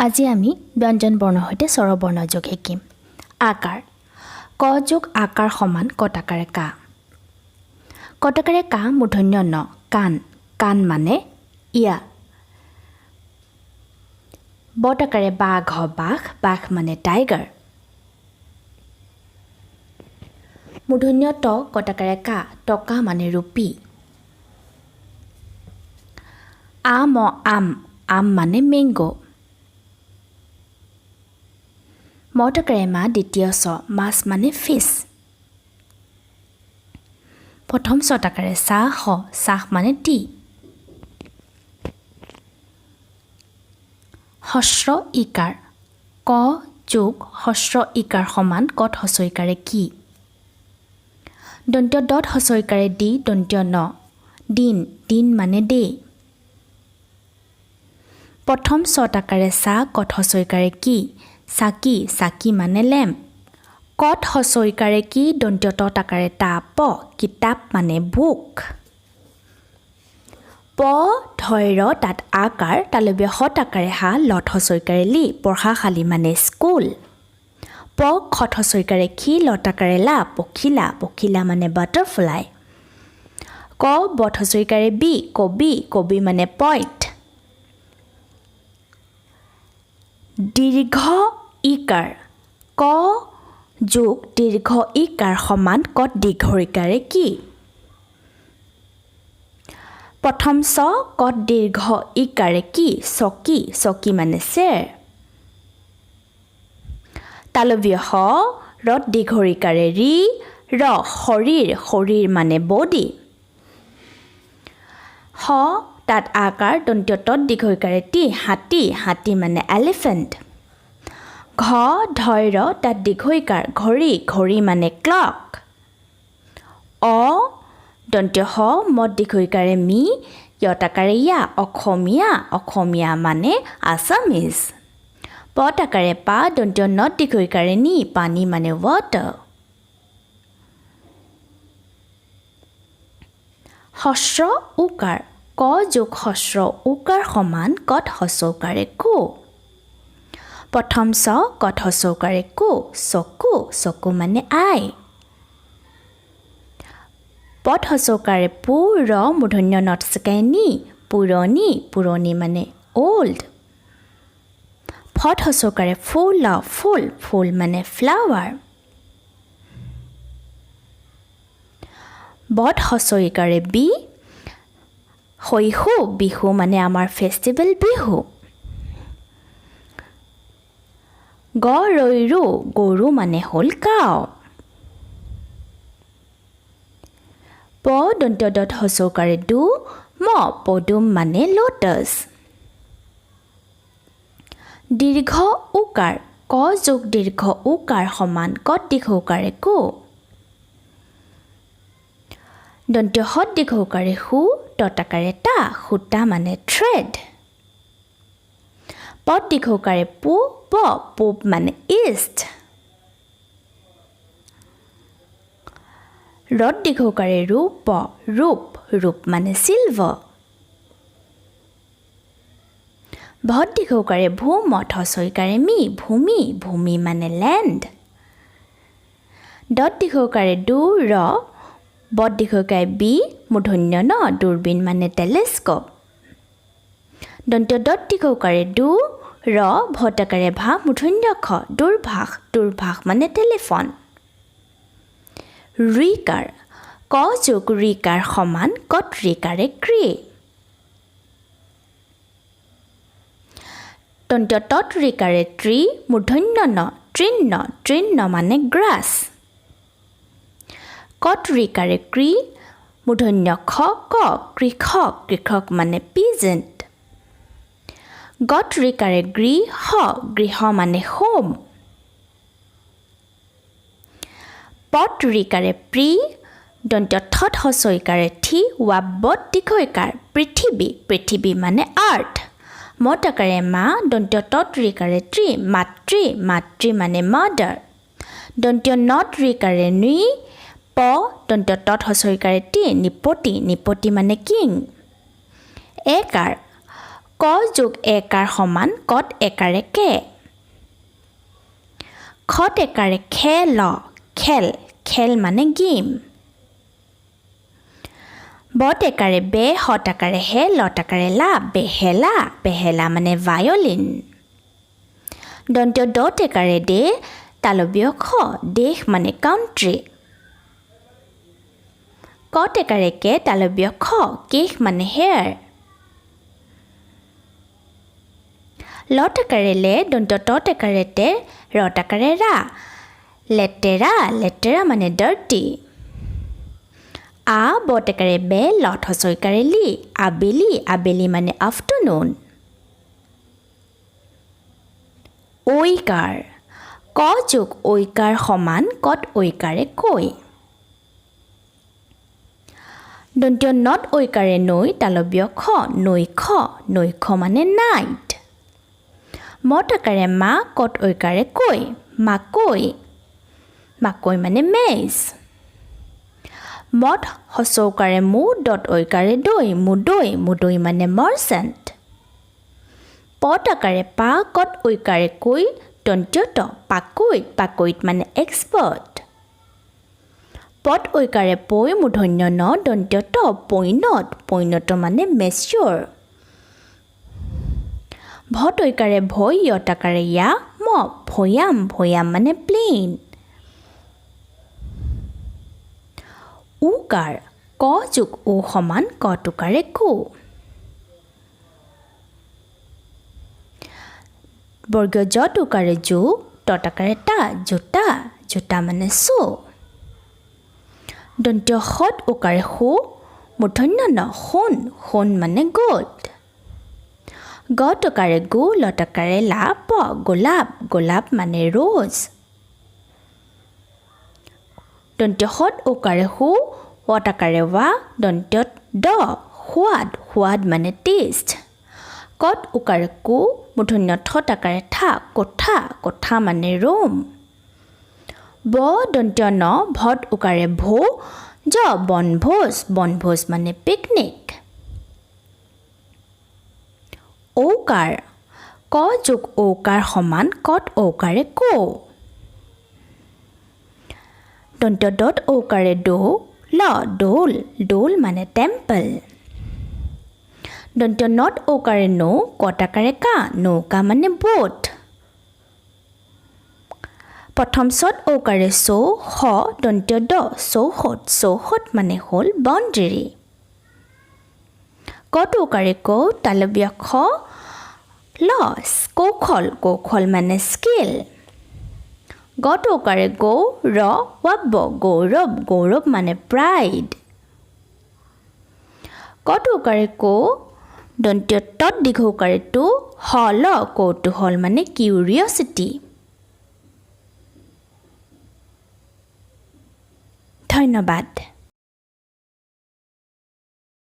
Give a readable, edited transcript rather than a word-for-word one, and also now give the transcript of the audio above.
আজি আমি ব্যঞ্জন বৰ্ণৰ সৈতে স্বৰবৰ্ণ যোগ শিকিম। আকাৰ ক যোগ আকাৰ সমান কটাকাৰে কা। কটাকাৰে কা মূৰ্ধন্য ন, কাণ। কাণ মানে ইয়া। বটাকাৰে বাঘ, বাঘ, বাঘ মানে টাইগাৰ। মূৰ্ধন্য ট কটাকাৰে কা, টকা মানে ৰুপি। আ ম আম, আম মানে মেংগ'। মটকাৰে মা দ্বিতীয় চ, মাছ মানে ফিছ। প্ৰথম ছটাকাৰে চাহ স, চাহ মানে টি। হস্ৰ ইকাৰ ক যোগ হস্ৰ ইকাৰ সমান কত হস্ৰ ইকাৰে কি। দন্ত্য দত হস্ৰ ইকাৰে দি দন্ত্য ন, দিন। দিন মানে দে। প্ৰথম ছটাকাৰে চা কত হস্ৰ ইকাৰে কি, চাকি। চাকি মানে লেম্প। কত হস্ৰ ইকাৰে কি দন্ত্য ত আকাৰে তা প, কিতাপ মানে বুক। প ধৈৰ তাত আকাৰ তালব্য সত আকাৰে হা লত হস্ৰ ইকাৰে লি, পঢ়াশালী মানে স্কুল। প খত হস্ৰ ইকাৰে খি লত আকাৰে লা, পখিলা। পখিলা মানে বাটাৰফ্লাই। ক বত হস্ৰ ইকাৰে বি, কবি। কবি মানে পইণ্ট। দীৰ্ঘ ইকাৰ ক যোগ দীৰ্ঘ ইকাৰ সমান কত দীৰ্ঘ ইকাৰে কি। প্ৰথম চ কত দীৰ্ঘ ইকাৰে কি, চকী। চকী মানে চেৰ। তালব্য স ৰত দীৰ্ঘ ইকাৰে ৰি ৰ, শৰীৰ। শৰীৰ মানে বডি। স তাত আকাৰ দন্ত্য তত দীৰ্ঘ ইকাৰে টি, হাতী। হাতী মানে এলিফেণ্ট। ঘ ধৈৰ তাত দীৰ্ঘ ইকাৰ ঘড়ী। ঘড়ী মানে ক্লক। অ দন্ত্য স মত দীৰ্ঘ ইকাৰে মি য়ত আকাৰে ইয়া, অসমীয়া। অসমীয়া মানে আছামিজ। পত আকাৰে পা দন্ত্য নত দীৰ্ঘ ইকাৰে নি, পানী মানে ৱাটাৰ। হস্ৰ উকাৰ ক যোগ হস্ৰ উকাৰ সমান কত হস্ৰ উকাৰে কু। প্ৰথম চ কত হস্ৰ উকাৰে কু, চকু। চকু মানে আই। পদ হস্ৰ উকাৰে পু ৰ মূৰ্ধন্য নত চকাই নি, পুৰণি। পুৰণি মানে অ'ল্ড। ফট হস্ৰ উকাৰে ফু ল, ফুল। ফুল মানে ফ্লাৱাৰ। বদ হস্ৰ ইকাৰে বি, শৈশু। বিহু মানে আমাৰ ফেষ্টিভেল বিহু। গ ৰৈ ৰু, গৰু মানে হ'ল কাও। প দন্ত্য দত হস্ৰ উকাৰে দু ম, পদুম মানে লোটাছ। দীৰ্ঘ উকাৰ ক যোগ দীৰ্ঘ উকাৰ সমান কত দীৰ্ঘ উকাৰে কু। দন্ত্য সত দীৰ্ঘ উকাৰে সু ততাকাৰে তা, সূতা মানে থ্ৰেড। পদ দীৰ্ঘ উকাৰে পু প, পূব মানে ইষ্ট। ৰদ দীৰ্ঘ উকাৰে ৰু প, ৰূপ। ৰূপ মানে চিলভাৰ। ভদ দীৰ্ঘ উকাৰে ভূ মঠ হস্ৰ ইকাৰে মি, ভূমি। ভূমি মানে লেণ্ড। দত দীৰ্ঘ উকাৰে দু ৰ, বদ দীৰ্ঘ উকাৰে বি মূৰ্ধন্য ন, দূৰবীণ মানে টেলিস্কোপ। দন্ত্য দত দীৰ্ঘ উকাৰে দু ৰ, ভটাকাৰে ভা মূৰ্ধন্য খ, দূৰভাষ। দূৰভাষ মানে টেলিফোন। ঋকাৰ ক যোগ ঋকাৰ সমান কত ঋকাৰে ক্ৰি। দন্ত্য তত ঋকাৰে ত্ৰি মূৰ্ধন্য ন, তৃণ। তৃণ মানে গ্ৰাছ। কত ঋকাৰে ক্ৰি মূৰ্ধন্য খ ক, কৃষক। কৃষক মানে পিজেণ্ট। গত ঋকাৰে গৃহ, গৃহ মানে হোম। পত ঋকাৰে প্ৰি দন্ত্য থত হস্ৰ ইকাৰে থি ৱাবত দীৰ্ঘ ইকাৰ, পৃথিৱী। পৃথিৱী মানে আৰ্থ। মত আকাৰে মা দন্ত্য তত ঋকাৰে ত্ৰি, মাতৃ। মাতৃ মানে মাদাৰ। দন্ত্য নত ঋকাৰে নৃ প দন্ত্য তত হস্ৰ ইকাৰে টি, নিপতি। নিপতি মানে কিং। একাৰ ক যোগ একাৰ সমান কত একাৰে কে। খত একাৰে খে ল, খেল, খেল মানে গেম। বত একাৰে বে, হত আকাৰে হে, লত আকাৰে লা, বেহেলা, বেহেলা মানে ভায়লিন। দন্ত্য দত একাৰে দে, তালবীয় খ, দেশ মানে কাউণ্ট্ৰি। কত একাৰে কে, তালবীয় খ, কেশ মানে হেয়াৰ। লত আকাৰে লে, দন্ত্য তত একাৰে তে, ৰত আকাৰে ৰা, লেতেৰা, লেতেৰা মানে ডাৰ্টি। আ বত একাৰে বে, লত হচৈকাৰে লি, আবেলি, আবেলি মানে আফটাৰনুন। ঐকাৰ, ক যোগ ঐকাৰ সমান কত ঐকাৰে কৈ। দন্ত্য নত ঐকাৰে নৈ, তালব্য খ, নৈশ, নৈশ মানে নাইট। মত আকাৰে মা, কত ঐকাৰে কৈ, মাকৈ, মাকৈ মানে মেজ। মত হচৌকাৰে মু, দত ঐকাৰে দৈ, মুদৈ, মুদৈ মানে মাৰ্চেণ্ট। পত আকাৰে পা, কত ঐকাৰে কৈ, দন্ত্য ত, পাকৈত, পাকৈত মানে এক্সপাৰ্ট। পত ঐকাৰে পৈ, মূৰ্ধন্য ন, দন্ত্য ত, পৈণত, পৈণত মানে মেচিয়ৰ। ভত ঐকাৰে ভৈ, য়ত আকাৰে য়া, ম, ভৈয়াম, ভৈয়াম মানে প্লেইন। উকাৰ, ক যোগ উ সমান ক টোকাৰে কু। বৰ্গীয় জ টোকাৰে জু, ত টাকাৰে তা, জোতা, জোতা মানে চু। দন্ত্য সত উকাৰে সু, মূৰ্ধন্য ন, সোণ, সোণ মানে গোল্ড। গ টোকাৰে গু, ল টাকাৰে লা, প, গোলাপ, গোলাপ মানে ৰোজ। দন্ত্য সত ঔকাৰে সু, ৱ টাকাৰে ৱা, দন্ত্য দ, সোৱাদ, সোৱাদ মানে টেষ্ট। কত উকাৰে কু, মূৰ্ধন্য থ টাকাৰে থা, কোঠা, কোঠা মানে ৰুম। ব দন্ত্য ন, ভত উকাৰে ভো, জ, বনভোজ, বনভোজ মানে পিকনিক। ঔকাৰ, ক যোগ ঔকাৰ সমান কত ঔকাৰে কৌ। দন্ত্য দত ঔকাৰে দৌ, ল, দৌল, দৌল মানে টেম্পল। দন্ত্য নত ঔকাৰে নৌ, কত আকাৰে কা, নৌকা মানে বোট। প্ৰথম চত ঔকাৰে চৌ, স, দন্ত্য দ, চৌহদ, চৌহদ মানে হ'ল বাউণ্ডেৰী। কত ঔকাৰে কৌ, তালব্য খ, ল, কৌশল, কৌশল মানে স্কিল। গত ঔকাৰে গৌ, ৰ, ৱাব্য, গৌৰৱ, গৌৰৱ মানে প্ৰাইড। কত ঔকাৰে কৌ, দন্ত্য তত দীৰ্ঘ ঔকাৰে টু, হ, ল, কৌতূহল মানে কিউৰিয়চিটি। ধন্যবাদ।